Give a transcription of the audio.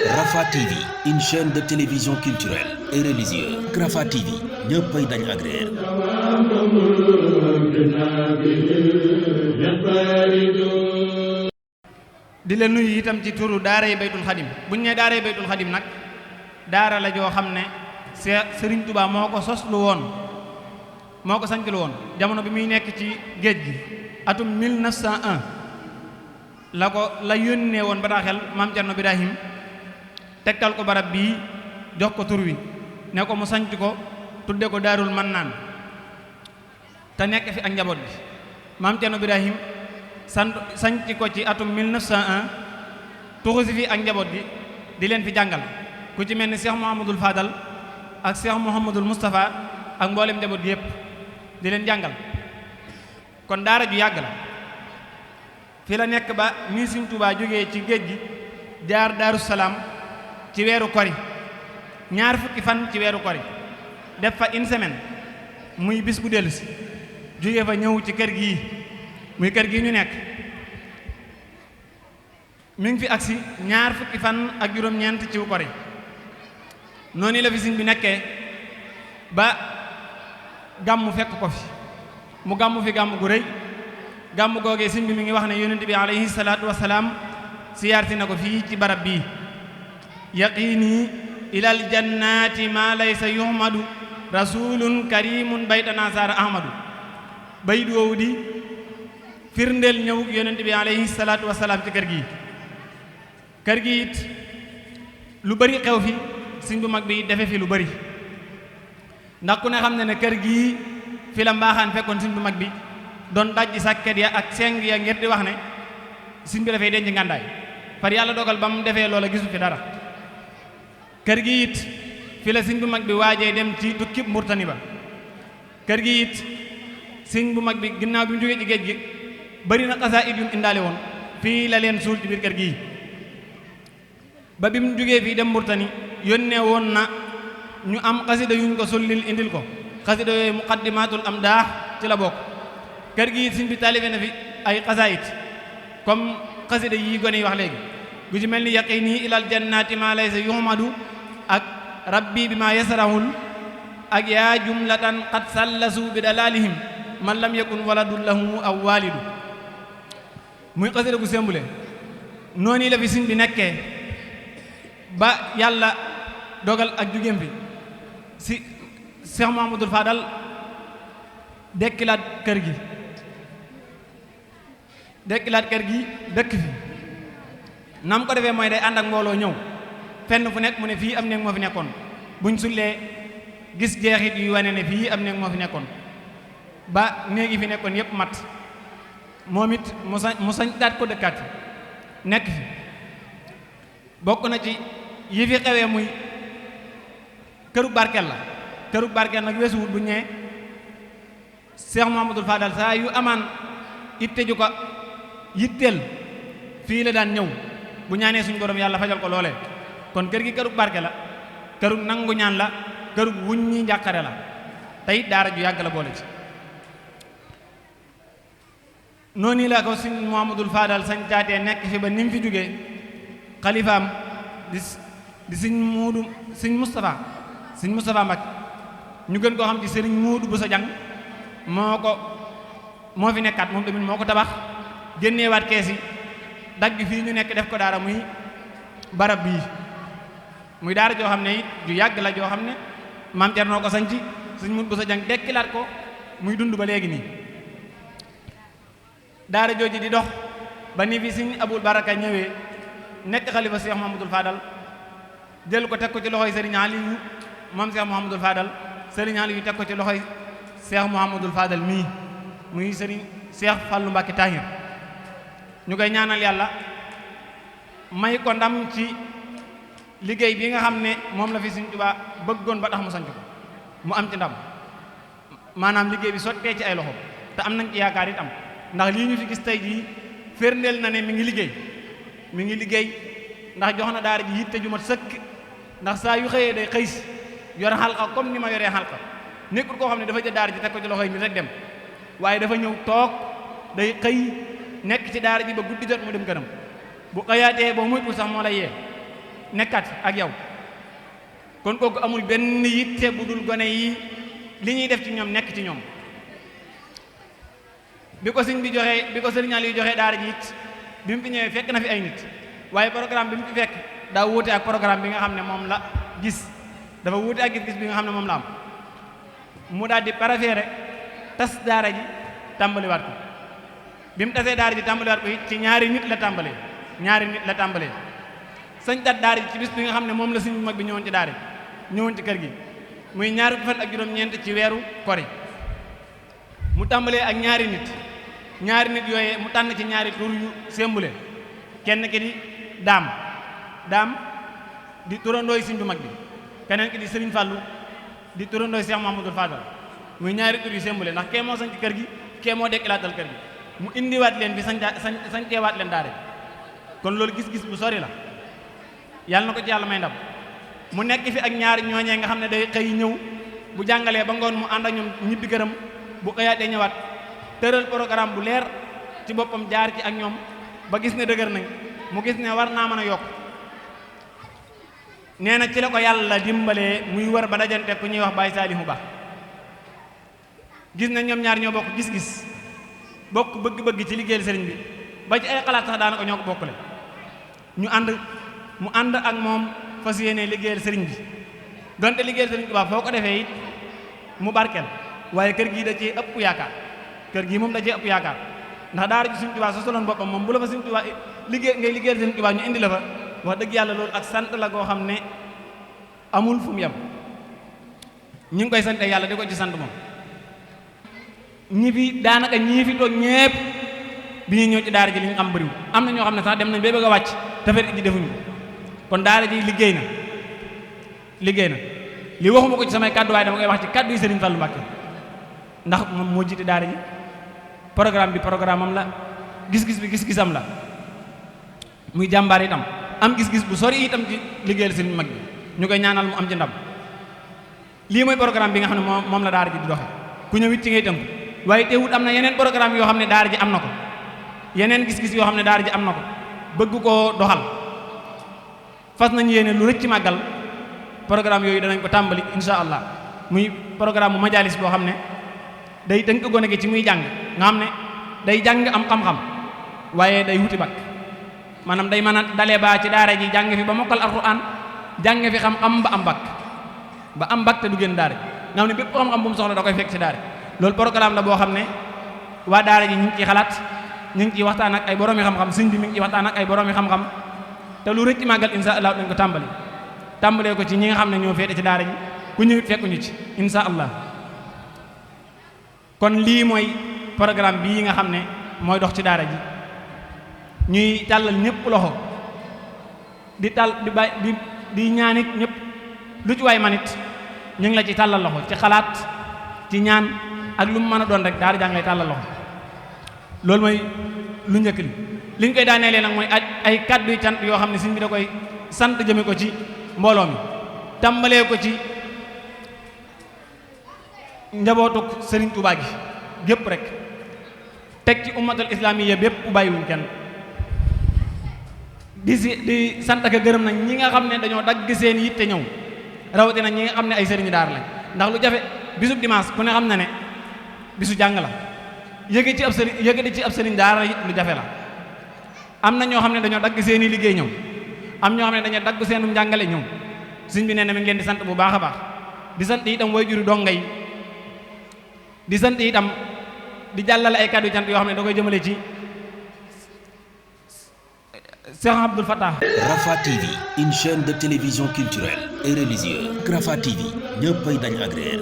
Rafah TV, une chaîne de télévision culturelle et religieuse. Rafah TV ñëppay dañ agréer. di la nuyu itam ci turu daaray Baytul Xadim buñ ne daaray Baytul Xadim nag daara la joo xam ne Sëriñ Tuubaa moo ko soslu woon moo ko sañclu woon jamono bi muy nekk ci géej gi atum 1901 la yónnee woon bataaxel maam Cerno Birahim tegtal ko barab bii jox ko tur wi ne ko mu sanc ko tudde ko Daarul Mannaan te nekk fi ak njaboot bi maam Cerno Birahim sanc ko ci atum 1901 tuxu si fi ak njaboot bi di leen fi jàngal ku ci mel ni Cheikh Mouhamadul Fadal ak Cheikh Mouhamadul Moustapha ak mboolem njaboot gi yépp di leen jàngal kon daara ju yàgg la fi la nekk ba ni Sëriñ Tuubaa jógee ci géej gi jaar Daaru Salaam ci weeru kori ñaar fukki fan ci weeru kori def fa une semaine muy bis bu dellusi jógee fa ñëw ci kër gii muy kër gii ñu nekk mi ngi fi agsi ñaar fukki fan ak juróom-ñeent ci kori noonu la fi sëñ bi nekkee ba gàmmu fekk ko fi mu gàmmu fi gàmmu gu rëy gàmmu googee sëñ bi mi ngi wax ne yonent bi alayhi salaatu wasalaam siyaarti na ko fii ci barab bii yaqiini ilal jannaati ma laysa yuhmadu rasulun karimun baytana saara ahmadu bayit woowu di firndeel ñëw yonent bi alayhi salaatu wasalaam ci kër gi it lu bari xew fi sëñ bu mag bi defe fi lu bari ndax ku ne xam ne kër gii fi la mbaaxaan fekkoon sëñ bu mag bi doon dajji sàkket ya ak seng ya ngir di wax ne sëñ bi dafay denc ngàndaay far yàlla dogal ba mu defee loola gisu fi dara kër gi it fi la sëñ bu mag bi waajee dem ci tukkib Murtani ba kër gi it sëñ bu mag bi ginnaaw bi mu jógee ci géej gi bari na xasaayid yu mu indaale woon fii la leen suul ci biir kër gii ba bi mu jógee fii dem Murtani yónnee woon na ñu am xasida yuñ ko sullil indil ko xasida yooyu muqaddimatul amdaax ci la bokk kër gi it sëñ bi taalife na fi ay xasaayid comme xasida yi gone yi wax léegi gu ci mel ni yaqini ilal jannati ma laysa yuhmadu ak rabbi bi ma yasrahul ak yaa jumlatan qad sallasu bi dalalihim man lam yakun waladun lahu aw walidu muy xasida gu sembule noonu la fi sëñ bi nekkee ba yàlla dogal ak jugéem fi si Cheikh Mouhamadul Fadal dekkilaat kër gi dëkk fi nam ko defee mooy day ànd ak mbooloo ñëw fenn fu nekk mu ne fii am néeg moo fi nekkoon buñ sullee gis jeexit yu wane ne fii am néeg moo fi nekkoon ba néegi fi nekkoon yépp mat moom it mu sañ daat ko dëkkaat nekk fi bokk na ci yi fi xewee muy këru barkeel la këru barkeel nag weesuwut bu ñëwee Cheikh Mouhamadul Fadal saa yu amaan itte ju ko yitteel fii la daan ñëw bu ñaanee suñu borom yàlla fajal ko loolee kon kër gi këru barke la këru nangu ñaan la këru wuññi njàqare la tey daara ju yàgg la boole ci noonu la ko sëñ Mouhamadul Fadal sañ caatee nekk fi ba ni mu fi jógee xalifaam di sëñ Moustapha Mbacké ñu gën koo xam ci sëriñ Muudu bu sa jàng moo fi nekkaat moom tamit moo ko tabax génneewaat kees yi dagg fii ñu nekk def ko daara muy barab bii muy daara joo xam ne it ju yàgg la joo xam ne maam Cerno ko sañci sëriñ Muudu bu sa jàng dekkilaat ko muy dund ba léegi nii daara jooju di dox ba ni fi sëriñ Abul Baraka ñëwee nekk xalifa Cheikh Mouhamadul Fadal jël ko teg ko ci loxoy sëriñ Aliou moom Cheikh Mouhamadul Fadal sëriñ Aliou teg ko ci loxoy Cheikh Mouhamadul Fadal mii muy sëriñ Cheikh Fallou Mbacké Tahir ñu koy ñaanal yàlla may ko ndam ci liggéey bi nga xam ne moom la fi Sëriñ Tuubaa bëggoon ba tax mu sanc ko mu am ci ndam maanaam liggéey bi sottee ci ay loxo te am nañ ci yaakaar it am ndax lii ñu fi gis tey jii firndeel na ne mi ngi liggéey ndax jox na daara ji yitte ju mat sëkk ndax saa yu xëyee day xëy si yor xalqa comme ni ma yoree xalqa nekkul koo xam ne dafa jël daara ji teg ko ci loxoy nit rek dem waaye dafa ñëw toog day xëy nekk ci daara ji ba guddi jot mu dem këram bu xëyaatee boo moytul sax moo lay yee nekkat ak yow kon kooku amul benn yitte bu dul gone yi li ñuy def ci ñoom nekk ci ñoom. bi ko sëriñ Aliou joxee daara ji it bi mu fi ñëwee fekk na fi ay nit waaye programme bi mu fi fekk daa wuute ak programme bi nga xam ne moom la gis dafa wuute ak gis-gis bi nga xam ne moom la am mu daal di préféré tas daara ji tàmbaliwaat ko bi mu tasee daara ji tàmbaliwaat ko it ci ñaari nit la tàmbalee sañ dat daara ji ci bis bi nga xam ne moom la sëriñ bu mag bi ñëwoon ci daara ñëwoon ci kër gi muy ñaari fan ak juróom-ñeent ci weeru kori mu tàmbalee ak ñaari nit yooyee mu tànn ci ñaari tur yu sembule kenn ki di daam di turandooy sëriñ bu mag bi keneen ki di sëriñ Fàllu di turandooy Cheikh Mahamadou Fadal muy ñaari tur yu sembule ndax kee moo sañ ci kër gi kee moo dekkilaatal kër gi mu indiwaat leen bi sañ teewaat leen daara kon loolu gis-gis bu sori la yàlla na ko ci yàlla may ndam mu nekk fi ak ñaari ñooñee nga xam ne day xëy ñëw bu jàngalee ba ngoon mu ànd ak ñoom ñibbi këram bu xëyaatee ñëwaat tëral programme bu leer ci boppam jaar ci ak ñoom ba gis ne dëgër nañ mu gis ne war naa mën a yokk nee na ci la ko yàlla dimbalee muy wër ba dajante ku ñuy wax Baye Saalihu Ba gis na ñoom ñaar ñoo bokk gis-gis bokk bëgg-bëgg ci liggéeyal sëriñ bi ba ci ay xalaat sax daanaka ñoo ko bokkule mu ànd ak moom fas yéene liggéeyal sëriñ bi donte liggéeyal sëriñ bi baax foo ko defee it mu barkeel waaye kër gii da cee ëpp yaakaar ndax daara ji Sëriñ Tuubaa so soloon boppam moom bu la fa Sëriñ Tuubaa ngay liggéeyal Sëriñ Tuubaa ñu indi la fa wax dëgg yàlla loolu ak sant la goo xam ne amul fu mu yem ñu ngi koy sante yàlla di ko ci sant moom ñi fi toog ñépp bi ñuy ñëw ci daara ji li ñu xam bëriwul am na ñoo xam ne sax dem nañ ba bëgg a wàcc tafet ji defuñu kon daara ji liggéey na li waxuma ko ci samay kàddu waaye dama koy wax ci kàddu yi Sëriñ Fallu Mbàkke ndax moom moo jiite daara ji programme bi programme am la gis-gis bi gis-gisam la muy jàmbaar itam am gis-gis bu sori itam ci liggéeyal sëriñ mag bi ñu koy ñaanal mu am ci ndam lii mooy programme bi nga xam ne moom la daara ji di doxe ku ñëw it ci ngay tënk waaye teewut am na yeneen programme yoo xam ne daara ji am na ko yeneen gis-gis yoo xam ne daara ji am na ko bëgg koo doxal fas nañu yéene lu rëcc ci màggal programme yooyu danañ ko tàmbali insha allah muy programme bu majalis boo xam ne day tënk gone gi ci muy jàng nga xam ne day jàng am xam-xam waaye day wuti bak maanaam day mën a dalee baa ci daara ji jàng fi ba mokkal alxuraan jàng fi xam-xam ba am bak te du génn daara ji nga xam ne bépp xam-xam bu mu soxla da koy fekk ci daara loolu programme la boo xam ne waa daara ji ñu ngi ciy xalaat ñu ngi ciy waxtaan ak ay boroomi xam-xam sëñ bi mi ngi ciy waxtaan ak ay boroomi xam-xam te lu rëcc màggal insha allah dañ ko tàmbalee ko ci ñi nga xam ne ñoo féete ci daara ji ku ñëwit fekkuñu ci insha allah kon lii mooy programme bii nga xam ne mooy dox ci daara ji ñuy tàllal ñëpp loxo di ñaanit ñëpp lu ci waay manit ñu ngi la ci tàllal loxo ci xalaat ci ñaan ak lu mu mën a doon rek daara jàng lay tàllal loxo loolu mooy lu njëkk li ñu koy daaneelee nag mooy ay kàddu yu cant yoo xam ne sëñ bi da koy sant jëme ko ci mbooloo mi tàmbalee ko ci njabootuk Sëriñ Tuubaa gi gépp rek teg ci ummatul islamiyya bépp bàyyiwuñ kenn di sant ak gërëm nag ñi nga xam ne dañoo dagg seen yitte ñëw rawatina ñi nga xam ne ay sëriñu daar lañ ndax lu jafe bisub dimanche ku ne xam na ne bisu jàng la yëge ci ab sëriñ daara it lu jafe la am na ñoo xam ne dañoo dagg seen i liggéey ñëw am ñoo xam ne dañoo dagg seenu njàngale ñëw sëñ bi nee na mi ngi leen di sant bu baax a baax di sant itam waajuru donga yi di sant itam di jàllale ay kàddu cant yoo xam ne da koy jëmale ci Cheikh Abdoul Fattah. Rafah TV, une chaîne de télévision culturelle et religieuse. Rafah TV ñëppay dañ agréer